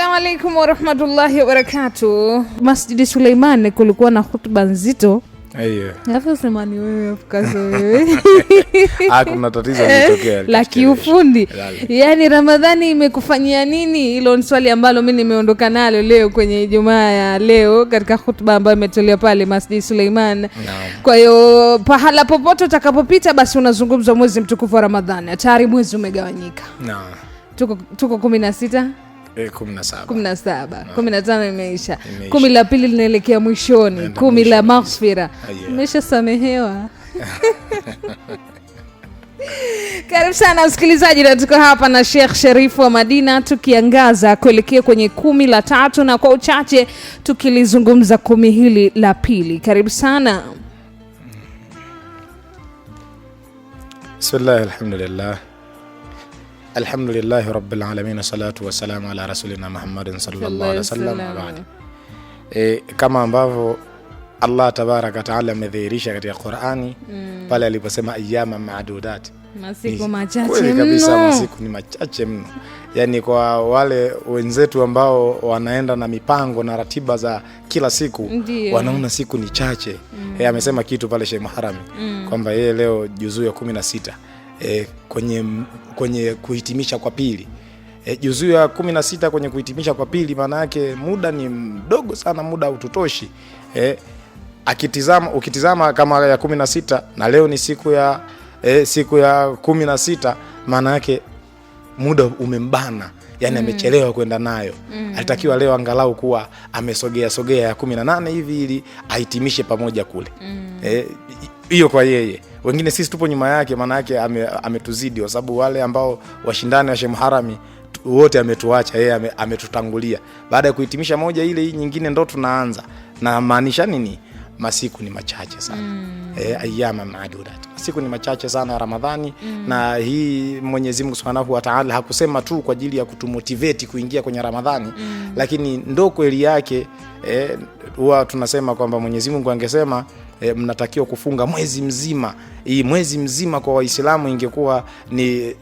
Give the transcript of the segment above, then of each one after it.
Assalamu alaikum warahmatullahi wabarakatuh. Masjidi Suleiman kulikuwa na hutuba nzito. Alafu sema ni wewe afkazo wewe. Kuna tatizo lilitokea la kiufundi. Yaani Ramadhani imekufanyia nini? Hilo ni swali ambalo mimi nimeondoka nalo leo kwenye Ijumaa ya leo katika hutuba ambayo imetolewa pale Masjid Suleiman. Kwa hiyo pahala popote utakapopita basi unazungumza mwezi mtukufu wa Ramadhani. Tayari mwezi umegawanyika. Tuko 16 17. 17. 15 imeisha. 10 la pili linaelekea mwishoni. 10 la maghfira. Umeshasamehewa. Karibu sana msikilizaji, na tuko hapa na Sheikh Sharifu wa Madina tukiangaza kuelekea kwenye 10 la tatu na kwa uchache tukilizungumza 10 hili la pili. Karibu sana. Bismillah, alhamdulillah. Alhamdulillahi rabbil alamin, salatu wassalamu ala rasulina Muhammadin sallallahu alaihi wasallam. Kama ambavyo Allah tabaraka taala amedhihirisha katika Qur'ani pale aliposema ayyama ma'dudat, masiku machache mno. Kabisa, masiku ni machache mno. Yani kwa wale wenzetu ambao wanaenda na mipango na ratiba za kila siku, wanaona siku ni chache. Amesema kitu pale Sheikh Muharram kwamba yeye leo juzuu ya 16 kwenye kuhitimisha kwa pili, juzuu ya 16 kwenye kuhitimisha kwa pili, maana yake muda ni mdogo sana, muda haututoshi. Ukitizama kama ya 16 na leo ni siku ya siku ya 16, maana yake muda umembana, yani amechelewa kwenda nayo. Alitakiwa leo angalau kuwa amesogea sogea ya 18 hivi ili ahitimishe pamoja kule. Hiyo kwa yeye. Wengine sisi tupo nyuma yake, maana yake ametuzidi, kwa sababu wale ambao washindani wa Sheikh Muharram wote ametuacha yeye, ametutangulia. Baada ya kuhitimisha moja ile, hii nyingine ndo tunaanza. Na maanisha nini? Masiku ni machache sana. Ayyama ma'dudat, siku ni machache sana Ramadhani. Na hii Mwenyezi Mungu Subhanahu wa Ta'ala hakusema tu kwa ajili ya kutumotivate kuingia kwenye Ramadhani, lakini ndo kweli yake. Huwa tunasema kwamba Mwenyezi Mungu angesema mnatakiwa kufunga mwezi mzima. Hii mwezi mzima kwa Waislamu ingekuwa ni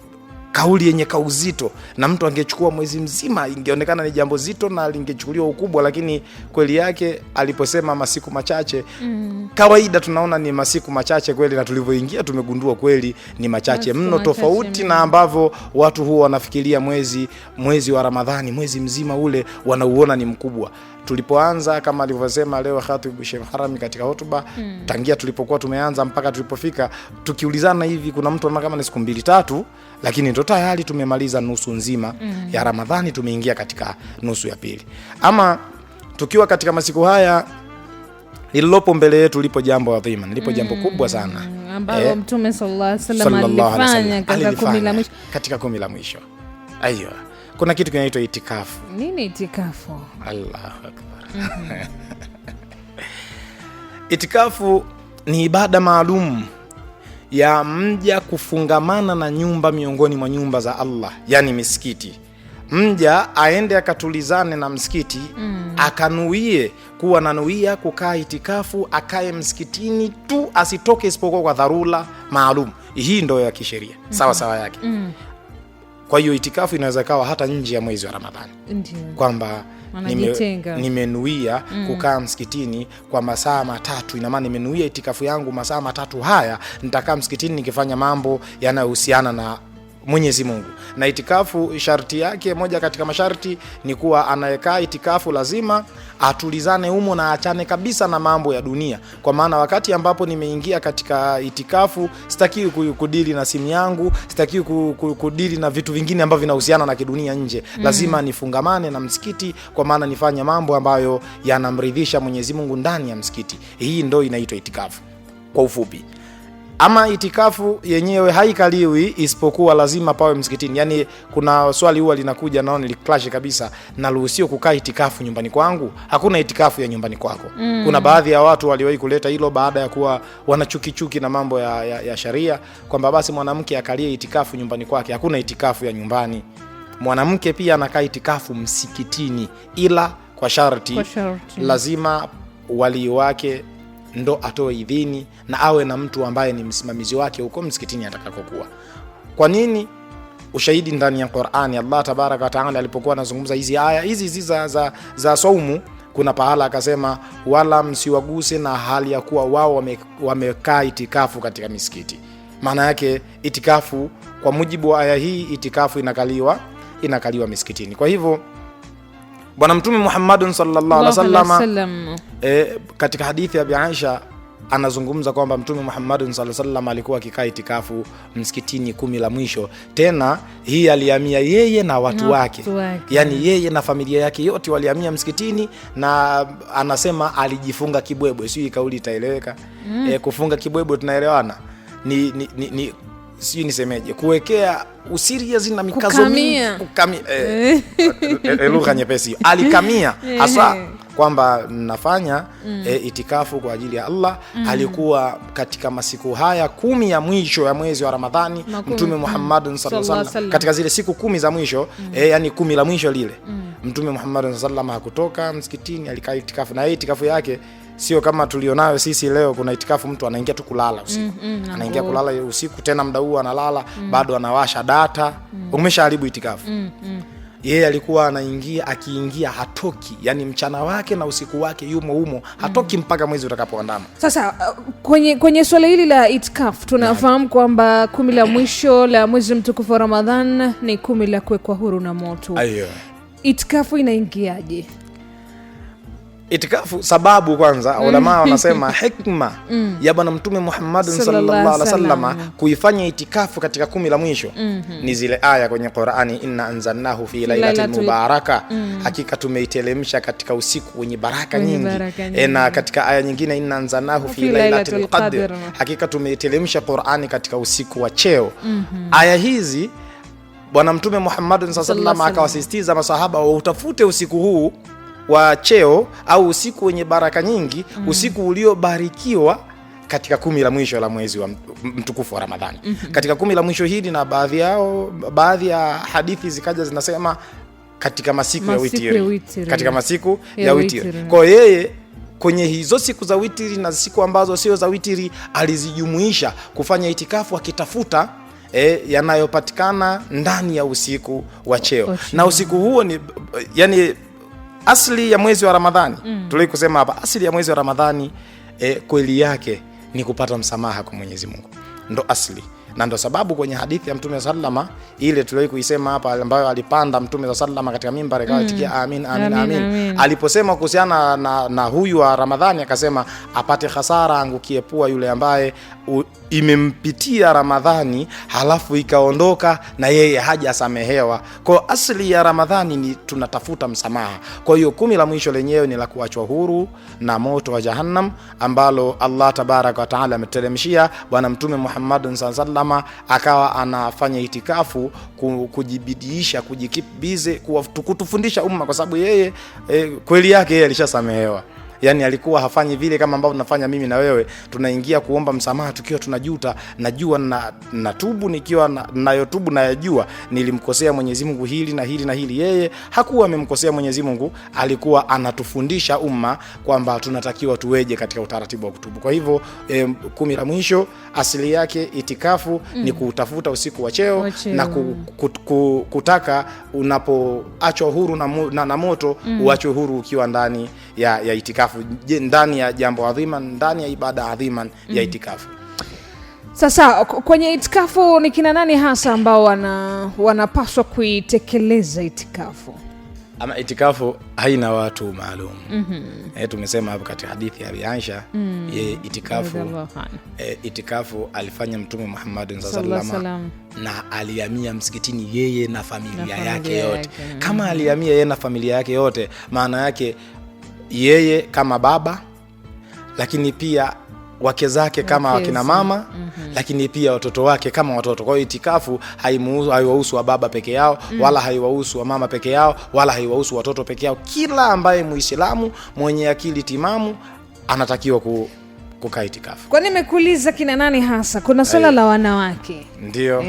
kauli yenye kauzito, na mtu angechukua mwezi mzima ingeonekana ni jambo zito na lingechukuliwa ukubwa, lakini kweli yake aliposema masiku machache, kawaida tunaona ni masiku machache kweli, na tulivyoingia tumegundua kweli ni machache mno, tofauti na ambavyo watu huwa wanafikiria mwezi wa Ramadhani, mwezi mzima ule wanauona ni mkubwa. Tulipoanza kama alivyosema leo Khatibu Sheikh Harami katika hotuba, tangia tulipokuwa tumeanza mpaka tulipofika, tukiulizana hivi, kuna mtu anaona kama ni siku 2-3, lakini ndo tayari tumemaliza nusu nzima ya Ramadhani, tumeingia katika nusu ya pili. Ama tukiwa katika masiku haya, lililopo mbele yetu lipo jambo adhima, lipo jambo kubwa sana ambalo Mtume sallallahu alaihi wasallam alifanya katika 10 la mwisho. Katika 10 la mwisho. Aiyo. Kuna kitu kinaitwa itikafu. Nini itikafu? Allahu Akbar. Itikafu ni ibada maalum ya mja kufungamana na nyumba miongoni mwa nyumba za Allah, yani misikiti. Mja aende akatulizane na msikiti, akanuie kuwa nanuia kukaa itikafu, akae msikitini tu, asitoke isipokuwa kwa dharura maalum. Hii ndio ya kisheria, sawa sawa yake. Kwa hiyo itikafu inaweza kawa hata nje ya mwezi wa Ramadhani, kwamba nimenuia kukaa msikitini kwa masaa 3. Ina maana nimenuia itikafu yangu masaa 3 haya nitakaa msikitini nikifanya mambo yanayohusiana na Mwenyezi Mungu. Na itikafu sharti yake, moja katika masharti ni kuwa anayekaa itikafu lazima atulizane humo na achane kabisa na mambo ya dunia. Kwa maana wakati ambapo nimeingia katika itikafu sitakiwi kudili na simu yangu, sitakiwi kudili na vitu vingine ambavyo vinahusiana na kidunia nje. Lazima nifungamane na msikiti, kwa maana nifanye mambo ambayo yanamridhisha Mwenyezi Mungu ndani ya msikiti. Hii ndo inaitwa itikafu kwa ufupi. Ama itikafu yenyewe haikaliwi isipokuwa lazima pawe msikitini. Yani kuna swali huwa linakuja, naona niliclash kabisa, naruhusiwa kukaa itikafu nyumbani kwangu? Hakuna itikafu ya nyumbani kwako. Kuna baadhi ya watu waliwahi kuleta hilo baada ya kuwa wanachukichuki na mambo ya sharia, kwamba basi mwanamke akalie itikafu nyumbani kwake. Hakuna itikafu ya nyumbani. Mwanamke pia anakaa itikafu msikitini, ila kwa sharti, lazima walii wake ndo atoe idhini na awe na mtu ambaye ni msimamizi wake huko msikitini atakakokuwa. Kwa nini? Ushahidi ndani ya Qur'ani, Allah tabaraka wa taala alipokuwa anazungumza hizi aya hizi za saumu, kuna pahala akasema wala msiwaguse na hali ya kuwa wao wamekaa itikafu katika misikiti. Maana yake itikafu kwa mujibu wa aya hii, itikafu inakaliwa misikitini. Kwa hivyo Bwana Mtume Muhammadun sallallahu alaihi wasallam katika hadithi ya Bi Aisha anazungumza kwamba Mtume Muhammadun sallallahu alaihi wasallam alikuwa akikaa itikafu msikitini 10 la mwisho. Tena hii alihamia yeye na watu wake. Yani yeye na familia yake yote walihamia msikitini, na anasema alijifunga kibwebwe. Sio kauli itaeleweka. Kufunga kibwebwe tunaelewana. Ni sijui nisemeje, kuwekea userious na mikazo mingi, lugha nyepesi. Alikamia hasa kwamba nafanya itikafu kwa ajili ya Allah. Alikuwa katika masiku haya 10 ya mwisho ya mwezi wa Ramadhani, Mtume Muhammad sallallahu alaihi wasallam katika zile siku 10 za mwisho, yani 10 la mwisho lile, Mtume Muhammad sallallahu alaihi wasallam hakutoka msikitini, alikaa itikafu. Na hii itikafu yake sio kama tulionayo sisi leo. Kuna itikafu mtu anaingia tu kulala usiku. Anaingia kulala usiku, tena muda huo analala, bado anawasha data. Umeshaharibu itikafu. Yeye alikuwa anaingia, akiingia hatoki, yani mchana wake na usiku wake yumo humo, hatoki mpaka mwezi utakapoandama. Sasa kwenye swala hili la itikafu tunafahamu kwamba 10 la mwisho la mwezi mtukufu wa Ramadhan ni 10 la kuwekwa huru na moto. Aiyo. Itikafu inaingiaje? Itikafu, sababu kwanza ulama wanasema hikma ya Bwana Mtume Muhammad sallallahu alaihi wasallam kuifanya itikafu katika 10 la mwisho ni zile aya kwenye Qur'ani, inna anzalnahu fi lailatin mubaraka, hakika tumeitelemsha katika usiku wenye baraka nyingi. Na katika aya nyingine, inna anzalnahu fi lailatul qadr, hakika tumeitelemsha Qur'ani katika usiku wa cheo. Aya hizi Bwana Mtume Muhammad sallallahu alaihi wasallam akawasisitiza masahaba wautafute usiku huu wa cheo au usiku wenye baraka nyingi, usiku uliobarikiwa katika 10 la mwisho la mwezi wa mtukufu wa Ramadhani. Katika 10 la mwisho hili, na baadhi ya hadithi zikaja zinasema katika masiku ya witiri. Katika masiku ya witiri. Kwa yeye kwenye hizo siku za witiri na siku ambazo sio za witiri alizijumuisha kufanya itikafu akitafuta yanayopatikana ndani ya usiku wa cheo. Na usiku huo ni yani asili ya mwezi wa Ramadhani. Tulikusema hapa asili ya mwezi wa Ramadhani, kweli yake ni kupata msamaha kwa Mwenyezi Mungu. Ndo asili. Na ndo sababu kwenye hadithi ya Mtume sallama ile tuliwahi kuisema hapa, ambayo alipanda Mtume sallama katika mimbari akaitikia amin amin amin, amin. Aliposema kuhusiana na huyu wa Ramadhani akasema apate hasara angukie pua yule ambaye imempitia Ramadhani halafu ikaondoka na yeye hajasamehewa. Kwa asili ya Ramadhani ni tunatafuta msamaha. Kwa hiyo 10 la mwisho lenyewe ni la kuachwa huru na moto wa Jahannam ambalo Allah tabaraka wa taala ameteremshia Bwana Mtume Muhammad sallallahu alaihi wasallam, akawa anafanya itikafu kujibidiisha, kujikeep busy, kutufundisha umma, kwa sababu yeye kweli yake yeye alishasamehewa. Yani alikuwa hafanyi vile kama ambavyo tunafanya mimi na wewe, tunaingia kuomba msamaha tukiwa tunajuta, najua na natubu nikiwa nayotubu nayajua nilimkosea Mwenyezi Mungu hili na hili na hili. Yeye hakuwa amemkosea Mwenyezi Mungu, alikuwa anatufundisha umma kwamba tunatakiwa tuweje katika utaratibu wa kutubu. Kwa hivyo 10 la mwisho asili yake itikafu ni kutafuta usiku wa cheo na kutaka unapoachwa huru na moto uachwe huru ukiwa ndani ya itikafu, ndani ya jambo adhima, ndani ya ibada adhima ya itikafu. Sasa kwenye itikafu ni kina nani hasa ambao wanapaswa kuitekeleza itikafu? Ama itikafu haina watu maalum. Tumesema hapo katika hadithi ya Aisha, yeye itikafu alifanya Mtume Muhammad sallallahu alaihi wasallam na alihamia msikitini yeye na familia yake yote. Kama alihamia yeye na familia yake yote, maana yake yeye kama baba, lakini pia wake zake kama wakina mama, lakini pia watoto wake kama watoto. Kwa hiyo itikafu haiwahusu wa baba peke yao, wala haiwahusu wa mama peke yao, wala haiwahusu watoto peke yao. Kila ambaye Muislamu mwenye akili timamu anatakiwa kukaa itikafu. Kwa nini nimekuuliza kina nani hasa? Kuna swala la wanawake. Ndio.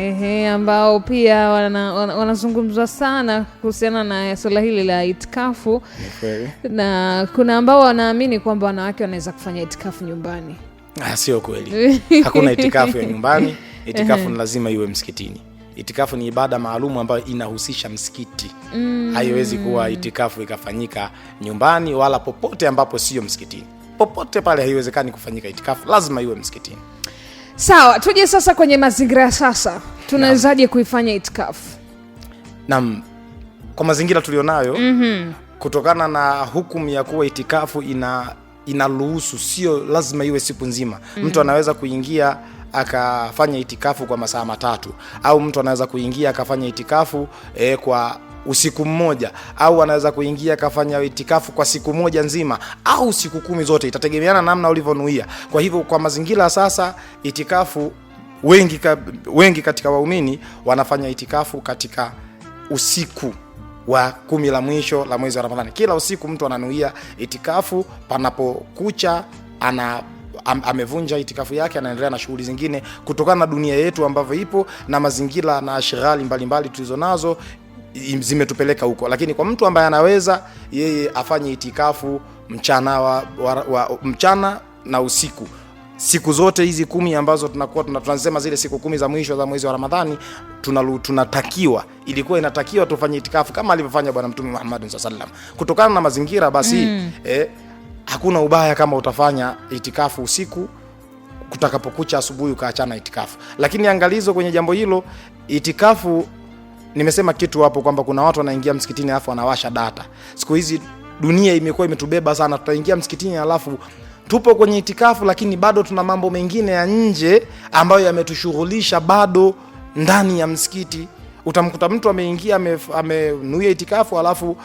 Ambao pia wanazungumzwa sana kuhusiana na swala hili la itikafu. Ni kweli. Na kuna ambao wanaamini kwamba wanawake wanaweza kufanya itikafu nyumbani. Sio kweli. Hakuna itikafu ya nyumbani. Itikafu ni lazima iwe msikitini. Itikafu ni ibada maalumu ambayo inahusisha msikiti. Haiwezi kuwa itikafu ikafanyika nyumbani wala popote ambapo sio msikitini. Popote pale haiwezekani kufanyika itikafu, lazima iwe msikitini. Sawa, tuje sasa kwenye mazingira ya sasa, tunawezaje kuifanya itikafu? Naam, kwa mazingira tulionayo, kutokana na hukumu ya kuwa itikafu inaruhusu, sio lazima iwe siku nzima. Mtu anaweza kuingia akafanya itikafu kwa masaa 3, au mtu anaweza kuingia akafanya itikafu kwa usiku mmoja, au anaweza kuingia akafanya itikafu kwa siku moja nzima au siku 10 zote, itategemeana namna ulivyonuia. Kwa hivyo kwa mazingira sasa itikafu wengi katika waumini wanafanya itikafu katika usiku wa 10 la mwisho la mwezi wa Ramadhani. Kila usiku mtu ananuia itikafu, panapokucha amevunja itikafu yake, anaendelea na shughuli zingine, kutokana na dunia yetu ambavyo ipo na mazingira na shughuli mbalimbali tulizonazo zimetupeleka huko. Lakini kwa mtu ambaye anaweza, yeye afanye itikafu mchana mchana na usiku. Siku zote hizi 10 ambazo tunakuwa tunasema zile siku 10 za mwisho za mwezi wa Ramadhani, tunatakiwa, ilikuwa inatakiwa tufanye itikafu kama alivyofanya Bwana Mtume Muhammad sallallahu alaihi wasallam. Kutokana na mazingira basi, hakuna ubaya kama utafanya itikafu usiku, kutakapokucha asubuhi ukaachana itikafu. Lakini angalizo kwenye jambo hilo, itikafu nimesema kitu hapo kwamba kuna watu wanaingia msikitini alafu wanawasha data. Siku hizi dunia imekuwa imetubeba sana, tutaingia msikitini alafu tupo kwenye itikafu lakini bado tuna mambo mengine ya nje ambayo yametushughulisha bado ndani ya msikiti. Utamkuta mtu ameingia amenuia itikafu alafu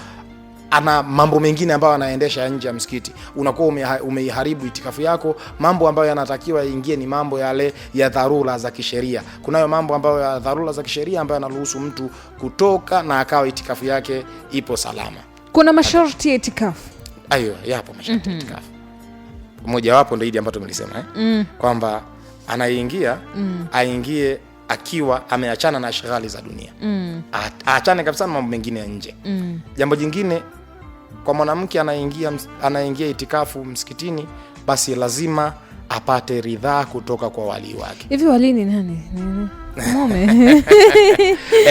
ana mambo mengine ambayo anaendesha nje ya msikiti. Unakuwa umeiharibu itikafu yako. Mambo ambayo yanatakiwa yaingie ni mambo yale ya dharura za kisheria. Kunayo mambo ambayo ya dharura za kisheria ambayo yanaruhusu mtu kutoka na akawa itikafu yake ipo salama. Kuna masharti ya itikafu? Ayo, yapo masharti ya itikafu. Mojawapo ndio hili ambalo tumelisema, kwamba anaingia aingie akiwa ameachana na shughuli za dunia. Aachane kabisa na mambo mengine ya nje. Jambo jingine, kwa mwanamke anaingia itikafu msikitini, basi lazima apate ridhaa kutoka kwa walii wake. Hivi walii ni nani? Mume.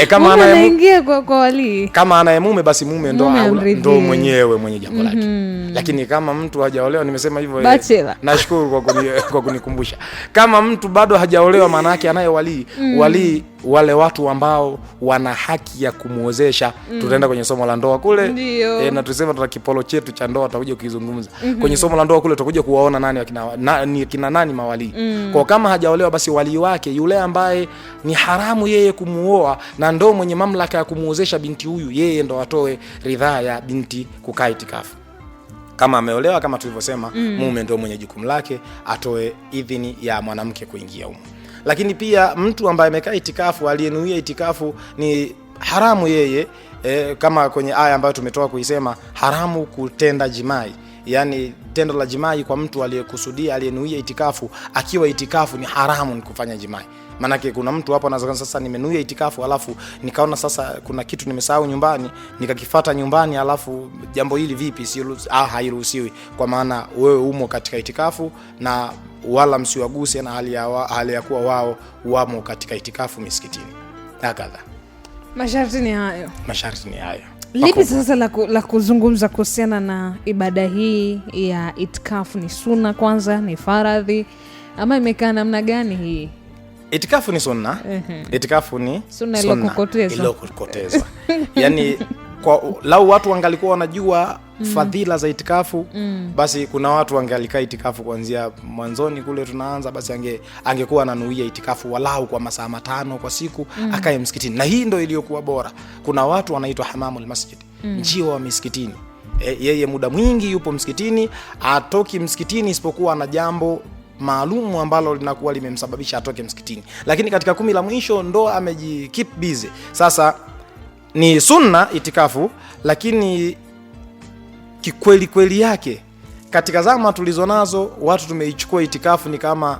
Kama mume anaingia kwa walii. Kama anaye mume basi mume ndo mwenyewe mwenye jambo lake. Lakini kama mtu hajaolewa, nimesema hivyo, nashukuru kwa kunikumbusha. Kama mtu bado hajaolewa, maana yake anaye walii. Walii wale watu ambao wana haki ya kumuozesha. Tutaenda kwenye somo la ndoa kule. Na tusema tuna kipolo chetu cha ndoa tutakuja kukizungumza. Kwenye somo la ndoa kule tutakuja kuwaona nani kina nani mawalii. Kwa kama hajaolewa basi walii wake yule ambaye ni haramu yeye kumuoa na ndo mwenye mamlaka ya kumuozesha binti huyu, yeye ndo atoe ridhaa ya binti kukaa itikafu. Kama ameolewa, kama tulivyosema, mume ndo mwenye jukumu lake atoe idhini ya mwanamke kuingia humo. Lakini pia mtu ambaye amekaa itikafu, aliyenuia itikafu, ni haramu yeye, kama kwenye aya ambayo tumetoka kuisema, haramu kutenda jimai. Yani tendo la jimai kwa mtu aliyekusudia, aliyenuia itikafu, akiwa itikafu ni haramu ni kufanya jimai. Maanake kuna mtu hapo anaweza sasa, nimenuia itikafu alafu nikaona sasa kuna kitu nimesahau nyumbani, nikakifuata nyumbani, alafu jambo hili vipi? Hairuhusiwi, kwa maana wewe umo katika itikafu na wala msiwaguse na hali ya kuwa wao wamo katika itikafu misikitini. Hakadha. Masharti ni hayo. Masharti ni hayo. Lipi sasa la kuzungumza kuhusiana na ibada hii ya itikafu? Ni sunna kwanza, ni faradhi, ama imekaa namna gani hii? Itikafu ni sunna. Itikafu ni sunna iliyokokotezwa. Yaani kwa lau watu wangalikuwa wanajua fadhila za itikafu, basi kuna watu wangalikaa itikafu kuanzia mwanzoni kule tunaanza, basi angekuwa ananuia itikafu walau kwa masaa 5 kwa siku, akae msikitini. Na hii ndio iliyokuwa bora. Kuna watu wanaitwa hamamul masjid, njiwa wa misikitini. Yeye muda mwingi yupo msikitini, atoki msikitini isipokuwa ana jambo maalumu ambalo linakuwa limemsababisha atoke msikitini. Lakini katika 10 la mwisho ndo ameji keep busy. Sasa ni sunna itikafu, lakini kikweli kweli yake katika zama tulizonazo watu tumeichukua itikafu ni kama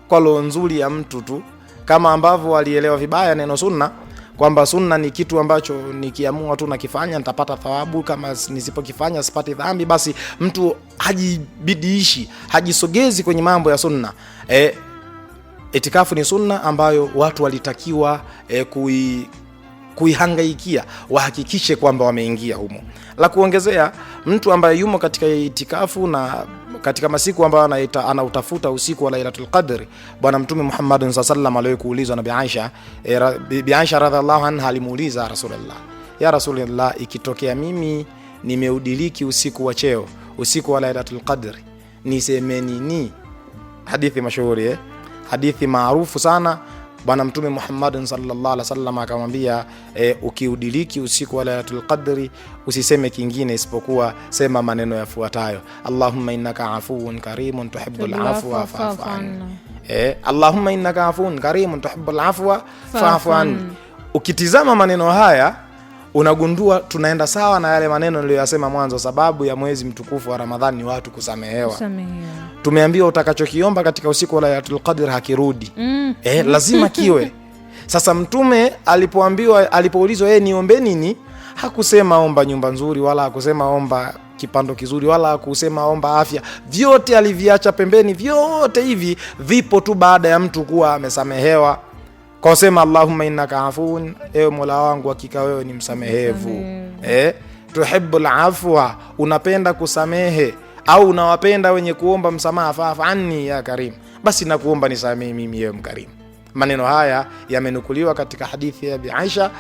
kwa roho nzuri ya mtu tu, kama ambavyo walielewa vibaya neno sunna, kwamba sunna ni kitu ambacho nikiamua tu nakifanya nitapata thawabu, kama nisipokifanya sipati dhambi. Basi mtu hajibidiishi, hajisogezi kwenye mambo ya sunna. Itikafu ni sunna ambayo watu walitakiwa kuihangaikia, wahakikishe kwamba wameingia humo. La kuongezea, mtu ambaye yumo katika itikafu na katika masiku ambayo anautafuta usiku wa Lailatul Qadr, Bwana Mtume Muhammad sallallahu alaihi wasallam aliwahi kuulizwa na Bi Aisha, Bi Aisha radhiallahu anha alimuuliza Rasulullah, ya Rasulullah, ikitokea mimi nimeudiliki usiku wa cheo, usiku wa Lailatul Qadr, niseme nini? Hadithi mashuhuri, hadithi maarufu sana. Bwana Mtume Muhammad sallallahu alaihi wasallam akamwambia, ukiudiliki usiku wa Lailatul Qadri usiseme kingine isipokuwa sema maneno yafuatayo: Allahumma innaka afuwun karimun tuhibbul afwa fa'fu anni. Allahumma innaka afuwun karimun tuhibbul afwa fa'fu anni. Ukitizama maneno haya unagundua tunaenda sawa na yale maneno niliyoyasema mwanzo. Sababu ya mwezi mtukufu wa Ramadhani ni watu kusamehewa. Tumeambiwa utakachokiomba katika usiku wa Lailatul Qadr hakirudi. Lazima kiwe. Sasa Mtume alipoambiwa, alipoulizwa yeye niombe nini, hakusema omba nyumba nzuri, wala hakusema omba kipando kizuri, wala hakusema omba afya. Vyote aliviacha pembeni, vyote hivi vipo tu baada ya mtu kuwa amesamehewa. Kwa sema Allahumma innaka afuun, ewe Mola wangu hakika wewe ni msamehevu. Tuhibbul afwa, unapenda kusamehe au unawapenda wenye kuomba msamaha, fa'fu anni ya karim, basi nakuomba nisamehe mimi ewe mkarimu. Maneno haya yamenukuliwa katika hadithi ya Bi Aisha,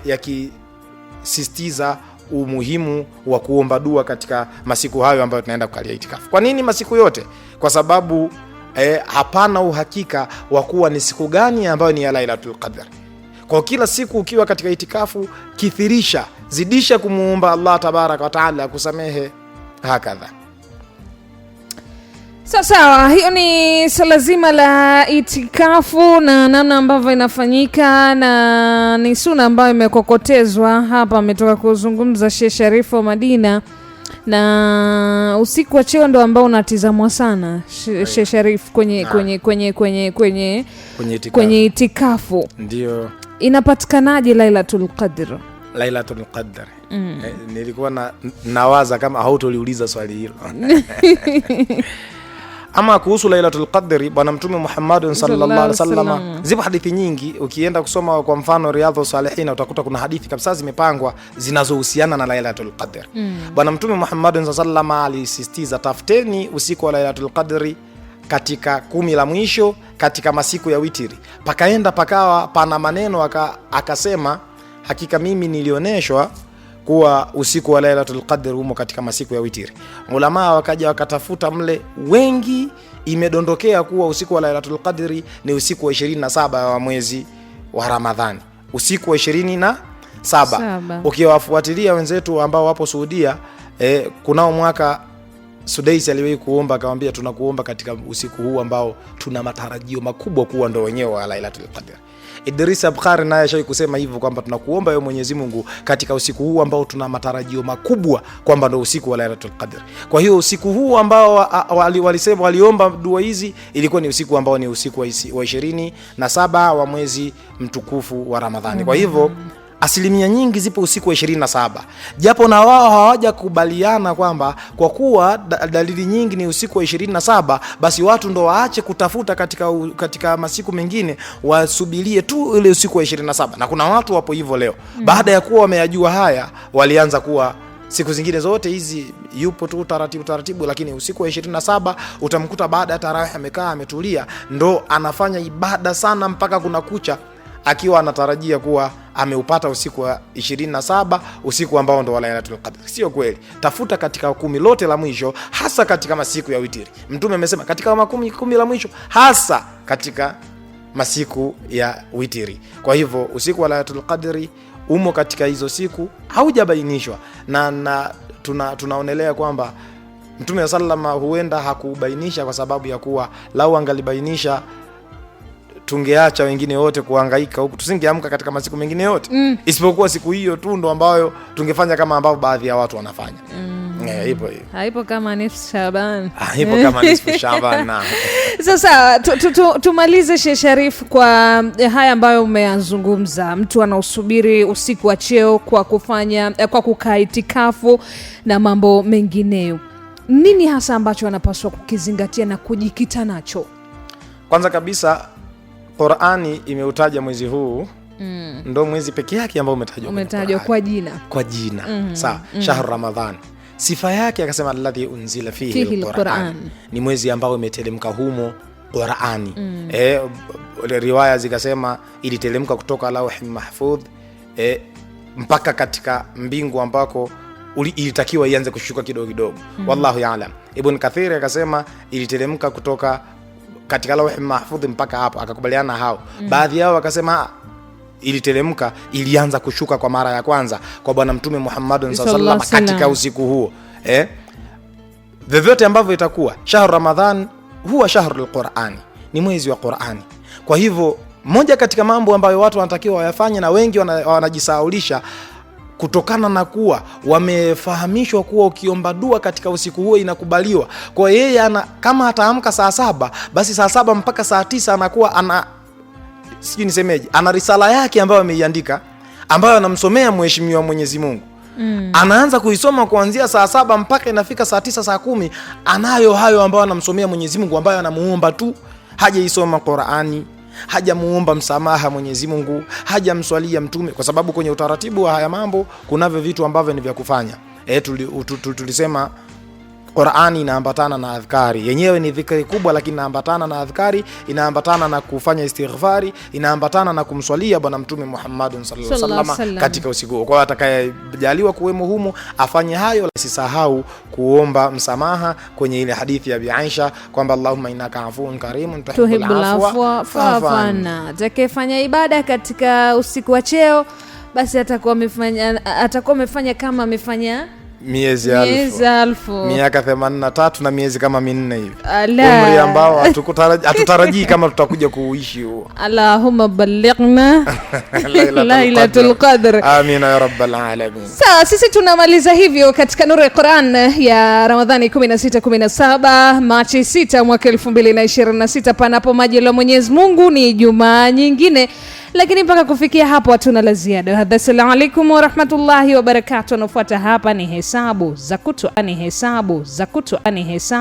yakisisitiza umuhimu wa kuomba dua katika masiku hayo ambayo tunaenda kukalia itikafu. Kwa nini masiku yote? Kwa sababu hapana uhakika wa kuwa ni siku gani ambayo ni ya Lailatul Qadr. Kwa kila siku ukiwa katika itikafu, kithirisha, zidisha kumuomba Allah tabaraka wa taala kusamehe hakadha. Sawa, hiyo ni swala zima la itikafu na namna ambavyo inafanyika, na ni suna ambayo imekokotezwa hapa. Ametoka kuzungumza Sheikh Sharifu wa Madina, na usiku wa cheo ndo ambao unatizamwa sana Sheikh Sharif kwenye kwenye itikafu. Ndio. Inapatikanaje Lailatul Qadr? Lailatul Qadr. Nilikuwa nawaza kama hautoliuliza swali hilo. Ama kuhusu Lailatul Qadri, Bwana Mtume Muhammad sallallahu alaihi wasallam, zipo hadithi nyingi. Ukienda kusoma kwa mfano Riyadhus Salihin utakuta kuna hadithi kabisa zimepangwa zinazohusiana na Lailatul Qadr. Bwana Mtume Muhammad sallallahu alaihi wasallam alisisitiza, tafuteni usiku wa Lailatul Qadri katika 10 la mwisho, katika masiku ya witiri. Pakaenda pakawa pana maneno akasema, hakika mimi nilioneshwa kuwa usiku wa Lailatul Qadr umo katika masiku ya witiri. Ulama wakaja wakatafuta mle, wengi imedondokea kuwa usiku wa Lailatul Qadr ni usiku wa 27 wa mwezi wa Ramadhani, usiku wa 27. Ukiwafuatilia wenzetu ambao wapo Saudia, kunao mwaka Sudaisi aliwahi kuomba akamwambia, tunakuomba katika usiku huu ambao tuna matarajio makubwa kuwa ndo wenyewe wa Lailatul Qadr. Idris Abkhari naye ashawahi kusema hivyo kwamba tunakuomba wewe Mwenyezi Mungu katika usiku huu ambao tuna matarajio makubwa kwamba ndo usiku wa Lailatul Qadr. Kwa hiyo usiku huu ambao walisema waliomba dua hizi ilikuwa ni usiku ambao ni usiku wa 27 wa mwezi mtukufu wa Ramadhani. Kwa hivyo asilimia nyingi zipo usiku wa 27, japo na wao hawajakubaliana kwamba kwa kuwa dalili nyingi ni usiku wa 27, basi watu ndo waache kutafuta katika masiku mengine, wasubirie tu ile usiku wa 27. Na kuna watu wapo hivyo leo, baada ya kuwa wameyajua haya, walianza kuwa siku zingine zote hizi yupo tu taratibu taratibu, lakini usiku wa 27 utamkuta baada ya tarawih amekaa ametulia, ndo anafanya ibada sana mpaka kuna kucha, akiwa anatarajia kuwa ameupata usiku wa 27, usiku ambao ndo wa Lailatul Qadr. Sio kweli. Tafuta katika kumi lote la mwisho, hasa katika masiku ya witiri. Mtume amesema katika makumi kumi la mwisho, hasa katika masiku ya witiri. Kwa hivyo usiku wa Lailatul Qadr umo katika hizo siku, haujabainishwa na tunaonelea kwamba Mtume sallama huenda hakubainisha kwa sababu ya kuwa lau angalibainisha tungeacha wengine wote kuhangaika huku, tusingeamka katika masiku mengine yote isipokuwa siku hiyo tu ndo ambayo tungefanya kama ambavyo baadhi ya watu wanafanya. Ipo hiyo. Haipo kama nisfu Shaban. Haipo kama nisfu Shaban na. Sasa tumalize Sheikh Sharif kwa haya ambayo umeyazungumza. Mtu anausubiri usiku wa cheo kwa kufanya kwa kukaa itikafu na mambo mengineyo. Nini hasa ambacho anapaswa kukizingatia na kujikita nacho? Kwanza kabisa Qur'ani imeutaja mwezi huu, ndo mwezi pekee yake ambao umetajwa kwa jina, kwa jina. Sawa, shahru Ramadhan. Sifa yake akasema alladhi unzila fihi alquran, ni mwezi ambao umeteremka humo Qur'ani. Riwaya zikasema iliteremka kutoka Lauhi Mahfudh mpaka katika mbingu ambako ilitakiwa ianze kushuka kidogo kidogo. Wallahu ya'lam. Ibn Kathir akasema iliteremka kutoka katika Lauhi Mahfudh mpaka hapo, akakubaliana hao. Baadhi yao wakasema iliteremka, ilianza kushuka kwa mara ya kwanza kwa Bwana Mtume Muhammad sallallahu alaihi wasallam katika usiku huo. Vyovyote ambavyo itakuwa, shahru Ramadhan huwa shahru alqurani, ni mwezi wa Qurani. Kwa hivyo moja katika mambo ambayo watu wanatakiwa wayafanye na wengi wanajisahaulisha kutokana na kuwa wamefahamishwa kuwa ukiomba dua katika usiku huo inakubaliwa. Kwa yeye kama ataamka saa 7, basi saa 7 mpaka saa 9 anakuwa ana, sijui nisemeje, ana risala yake ambayo ameiandika, ambayo anamsomea mheshimiwa Mwenyezi Mungu. Anaanza kuisoma kuanzia saa 7 mpaka inafika saa 9, saa 10, anayo hayo ambayo anamsomea Mwenyezi Mungu, ambayo anamuomba tu. Hajaisoma Qur'ani, hajamuomba msamaha Mwenyezi Mungu, hajamswalia Mtume, kwa sababu kwenye utaratibu wa haya mambo kunavyo vitu ambavyo ni vya kufanya. Tulisema Qur'ani inaambatana na adhkari. Yenyewe ni dhikri kubwa, lakini inaambatana na adhkari, inaambatana na kufanya istighfari, inaambatana na kumswalia Bwana Mtume Muhammad sallallahu alaihi wasallam katika usiku huo. Kwa hiyo atakayejaliwa kuwemo humo afanye hayo, asisahau kuomba msamaha kwenye ile hadithi ya Bi Aisha kwamba Allahumma innaka afuun karimun tuhibbul afwa fa'fu anna. Atakayefanya ibada katika usiku wa cheo basi atakuwa amefanya kama amefanya miezi alfu, miaka 83 na miezi kama 4 hivi, umri ambao hatutarajii kama tutakuja kuuishi huo. Allahumma ballighna Lailatul Qadr, amina ya rabbal alamin. Sawa, sisi tunamaliza hivyo katika Nuru ya Quran ya Ramadhani 16 17 Machi 6 mwaka 2026, panapo majaliwa Mwenyezi Mungu ni Ijumaa nyingine. Lakini mpaka kufikia hapo hatuna la ziada. Assalamu alaikum wa rahmatullahi wa barakatuh. Anaofuata hapa ni hesabu za kutwa, ni hesabu za kutwa, ni hesabu.